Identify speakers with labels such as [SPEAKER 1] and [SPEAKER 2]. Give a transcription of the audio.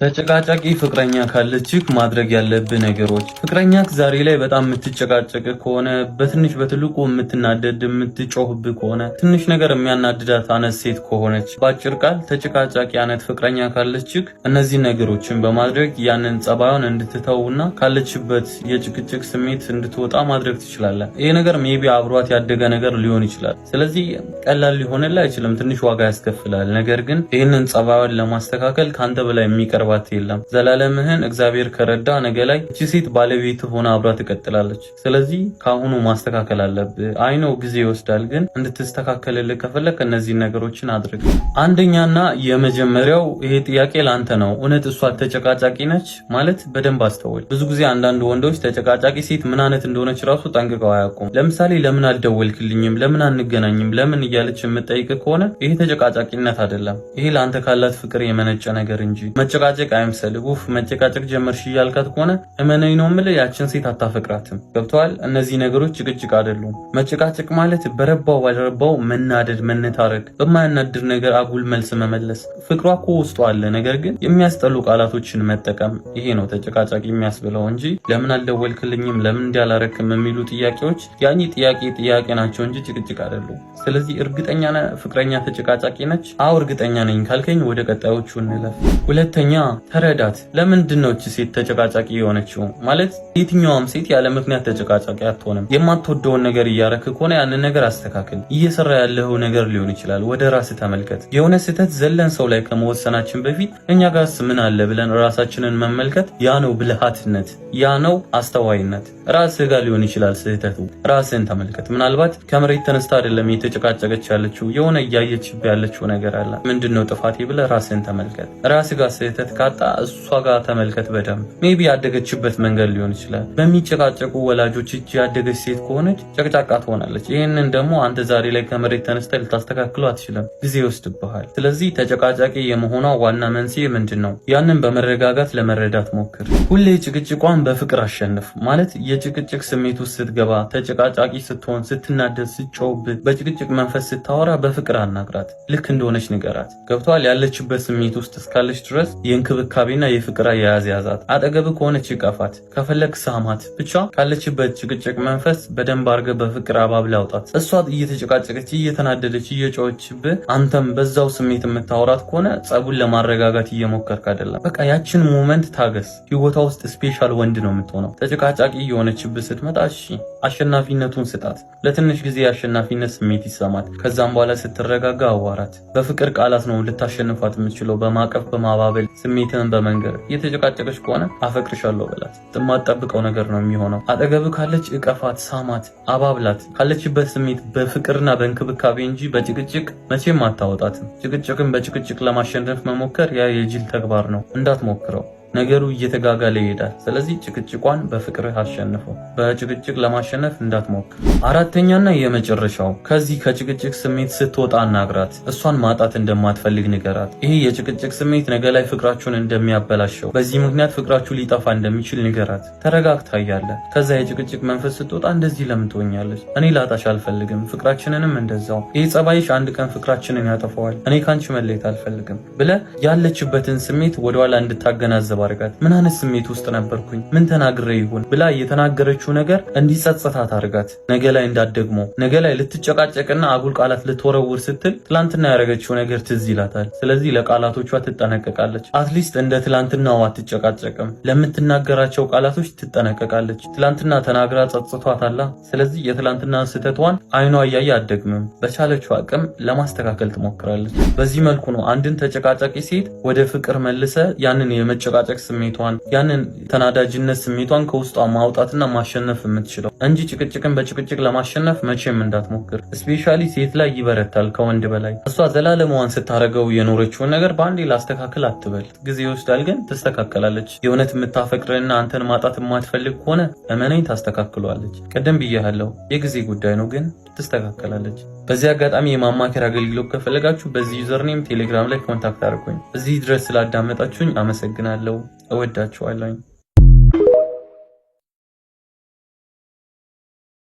[SPEAKER 1] ተጨቃጫቂ ፍቅረኛ ካለችህ ማድረግ ያለብህ ነገሮች። ፍቅረኛህ ዛሬ ላይ በጣም የምትጨቃጨቅ ከሆነ፣ በትንሽ በትልቁ የምትናደድ፣ የምትጮህብህ ከሆነ፣ ትንሽ ነገር የሚያናድዳት አይነት ሴት ከሆነች፣ በአጭር ቃል ተጨቃጫቂ አይነት ፍቅረኛ ካለችህ እነዚህ ነገሮችን በማድረግ ያንን ጸባዩን እንድትተውና ካለችበት የጭቅጭቅ ስሜት እንድትወጣ ማድረግ ትችላለህ። ይሄ ነገር maybe አብሯት ያደገ ነገር ሊሆን ይችላል። ስለዚህ ቀላል ሊሆንልህ አይችልም፣ ትንሽ ዋጋ ያስከፍላል። ነገር ግን ይህንን ጸባዩን ለማስተካከል ከአንተ በላይ የሚቀርባት የለም። ዘላለምህን እግዚአብሔር ከረዳ ነገ ላይ እቺ ሴት ባለቤት ሆና አብራ ትቀጥላለች። ስለዚህ ከአሁኑ ማስተካከል አለብህ። I know ጊዜ ይወስዳል፣ ግን እንድትስተካከልልህ ከፈለክ እነዚህን ነገሮችን አድርግ። አንደኛና የመጀመሪያው ይሄ ጥያቄ ለአንተ ነው። እውነት እሷ ተጨቃጫቂ ነች ማለት በደንብ አስተውል። ብዙ ጊዜ አንዳንድ ወንዶች ተጨቃጫቂ ሴት ምን አይነት እንደሆነች ራሱ ጠንቅቀው አያውቁም። ለምሳሌ ለምን አልደወልክልኝም፣ ለምን አንገናኝም፣ ለምን እያለች የምትጠይቅ ከሆነ ይሄ ተጨቃጫቂነት አይደለም። ይሄ ለአንተ ካላት ፍቅር የመነጨ ነገር እንጂ። መጨቃጨቅ አይምሰልህ። ኡፍ መጨቃጨቅ ጀመርሽ እያልካት ከሆነ እመነኝ ነው የምልህ ያችን ሴት አታፈቅራትም። ገብቶሃል? እነዚህ ነገሮች ጭቅጭቅ አይደሉም። መጨቃጨቅ ማለት በረባው ባልረባው መናደድ፣ መነታረክ፣ በማያናድድ ነገር አጉል መልስ መመለስ። ፍቅሯ እኮ ውስጧ አለ፣ ነገር ግን የሚያስጠሉ ቃላቶችን መጠቀም፣ ይሄ ነው ተጨቃጫቂ የሚያስብለው እንጂ ለምን አልደወልክልኝም፣ ለምን እንዲህ አላረክም የሚሉ ጥያቄዎች ያኚ ጥያቄ ጥያቄ ናቸው እንጂ ጭቅጭቅ አይደሉም። ስለዚህ እርግጠኛ ነህ ፍቅረኛ ተጨቃጫቂ ነች? አዎ እርግጠኛ ነኝ ካልከኝ ወደ ቀጣዮቹ እንለፍ። ሁለተኛ፣ ተረዳት። ለምንድን ነው እቺ ሴት ተጨቃጫቂ የሆነችው? ማለት የትኛዋም ሴት ያለ ምክንያት ተጨቃጫቂ አትሆንም። የማትወደውን ነገር እያረክ ከሆነ ያንን ነገር አስተካክል። እየሰራ ያለው ነገር ሊሆን ይችላል። ወደ ራስህ ተመልከት። የሆነ ስህተት ዘለን ሰው ላይ ከመወሰናችን በፊት እኛ ጋርስ ምን አለ ብለን ራሳችንን መመልከት፣ ያ ነው ብልሃትነት፣ ያ ነው አስተዋይነት። ራስህ ጋር ሊሆን ይችላል ስህተቱ። ራስህን ተመልከት። ምናልባት ከመሬት ተነስታ አይደለም የተጨቃጨቀች ያለችው፣ የሆነ እያየችብህ ያለችው ነገር አለ። ምንድን ነው ጥፋቴ ብለህ ራስህን ተመልከት። ራስህ ጋር ስህተት ካጣ እሷ ጋር ተመልከት በደንብ። Maybe ያደገችበት መንገድ ሊሆን ይችላል። በሚጨቃጨቁ ወላጆች እጅ ያደገች ሴት ከሆነች ጨቅጫቃ ትሆናለች። ይህንን ደግሞ አንተ ዛሬ ላይ ከመሬት ተነስተህ ልታስተካክለው አትችልም፣ ጊዜ ይወስድብሃል። ስለዚህ ተጨቃጫቂ የመሆኗ ዋና መንስኤ ምንድን ነው? ያንን በመረጋጋት ለመረዳት ሞክር። ሁሌ ጭቅጭቋን በፍቅር አሸንፍ። ማለት የጭቅጭቅ ስሜት ውስጥ ስትገባ፣ ተጨቃጫቂ ስትሆን፣ ስትናደድ፣ ስትጮህብህ፣ በጭቅጭቅ መንፈስ ስታወራ በፍቅር አናግራት። ልክ እንደሆነች ንገራት። ገብቶሃል? ያለችበት ስሜት ውስጥ እስካለች ድረስ የእንክብካቤና የፍቅር አያያዝ ያዛት። አጠገብህ ከሆነች እቀፋት፣ ከፈለክ ሳማት። ብቻ ካለችበት ጭቅጭቅ መንፈስ በደንብ አድርገህ በፍቅር አባብለህ አውጣት። እሷ እየተጨቃጨቀች፣ እየተናደደች፣ እየጮኸችብህ አንተም በዛው ስሜት የምታወራት ከሆነ ጸቡን ለማረጋጋት እየሞከርክ አይደለም። በቃ ያችን moment ታገስ። ህይወቷ ውስጥ special ወንድ ነው የምትሆነው። ተጨቃጫቂ እየሆነችብህ ስትመጣ እሺ አሸናፊነቱን ስጣት። ለትንሽ ጊዜ የአሸናፊነት ስሜት ይሰማት። ከዛም በኋላ ስትረጋጋ አዋራት። በፍቅር ቃላት ነው ልታሸንፋት የምትችለው፣ በማቀፍ፣ በማባበል፣ ስሜትህን በመንገር። እየተጨቃጨቀች ከሆነ አፈቅርሻለሁ በላት። የማትጠብቀው ነገር ነው የሚሆነው። አጠገብህ ካለች እቀፋት፣ ሳማት፣ አባብላት። ካለችበት ስሜት በፍቅርና በእንክብካቤ እንጂ በጭቅጭቅ መቼም አታወጣትም። ጭቅጭቅን በጭቅጭቅ ለማሸነፍ መሞከር ያ የጅል ተግባር ነው፣ እንዳትሞክረው። ነገሩ እየተጋጋለ ይሄዳል። ስለዚህ ጭቅጭቋን በፍቅርህ አሸንፈው፣ በጭቅጭቅ ለማሸነፍ እንዳትሞክር። አራተኛና የመጨረሻው፣ ከዚህ ከጭቅጭቅ ስሜት ስትወጣ አናግራት። እሷን ማጣት እንደማትፈልግ ንገራት። ይሄ የጭቅጭቅ ስሜት ነገ ላይ ፍቅራችሁን እንደሚያበላሸው፣ በዚህ ምክንያት ፍቅራችሁ ሊጠፋ እንደሚችል ንገራት። ተረጋግታ እያለ ከዛ የጭቅጭቅ መንፈስ ስትወጣ እንደዚህ ለምን ትሆኛለሽ? እኔ ላጣሽ አልፈልግም፣ ፍቅራችንንም እንደዛው። ይህ ጸባይሽ አንድ ቀን ፍቅራችንን ያጠፋዋል። እኔ ካንቺ መለየት አልፈልግም ብለህ ያለችበትን ስሜት ወደኋላ እንድታገናዘብ አድርጋት። ምን አይነት ስሜት ውስጥ ነበርኩኝ? ምን ተናግሬ ይሆን ብላ የተናገረችው ነገር እንዲጸጽታት አድርጋት። ነገ ላይ እንዳትደግመው። ነገ ላይ ልትጨቃጨቅና አጉል ቃላት ልትወረውር ስትል ትላንትና ያደረገችው ነገር ትዝ ይላታል። ስለዚህ ለቃላቶቿ ትጠነቀቃለች። At least እንደ ትላንትናው አትጨቃጨቅም። ለምትናገራቸው ቃላቶች ትጠነቀቃለች። ትላንትና ተናግራ ጸጽቷታላ። ስለዚህ የትላንትና ስህተቷን አይኗ እያየ አትደግምም። በቻለችው አቅም ለማስተካከል ትሞክራለች። በዚህ መልኩ ነው አንድን ተጨቃጫቂ ሴት ወደ ፍቅር መልሰህ ያንን የመጨቃጨቅ ስሜቷን፣ ያንን ተናዳጅነት ስሜቷን ከውስጧ ማውጣትና ማሸነፍ የምትችለው እንጂ ጭቅጭቅን በጭቅጭቅ ለማሸነፍ መቼም እንዳትሞክር። Especially ሴት ላይ ይበረታል ከወንድ በላይ። እሷ ዘላለማዋን ስታደርገው የኖረችውን ነገር በአንዴ ላስተካክል አትበል። ጊዜ ይወስዳል፣ ግን ትስተካከላለች። የእውነት የምታፈቅርህና አንተን ማጣት የማትፈልግ ከሆነ እመነኝ ታስተካክለዋለች። ቅድም ብያለሁ፣ የጊዜ ጉዳይ ነው፣ ግን ትስተካከላለች። በዚህ አጋጣሚ የማማከር አገልግሎት ከፈለጋችሁ በዚህ username ቴሌግራም ላይ contact አድርጉኝ። እዚህ ድረስ ስላዳመጣችሁኝ አመሰግናለሁ። እወዳችኋለሁ።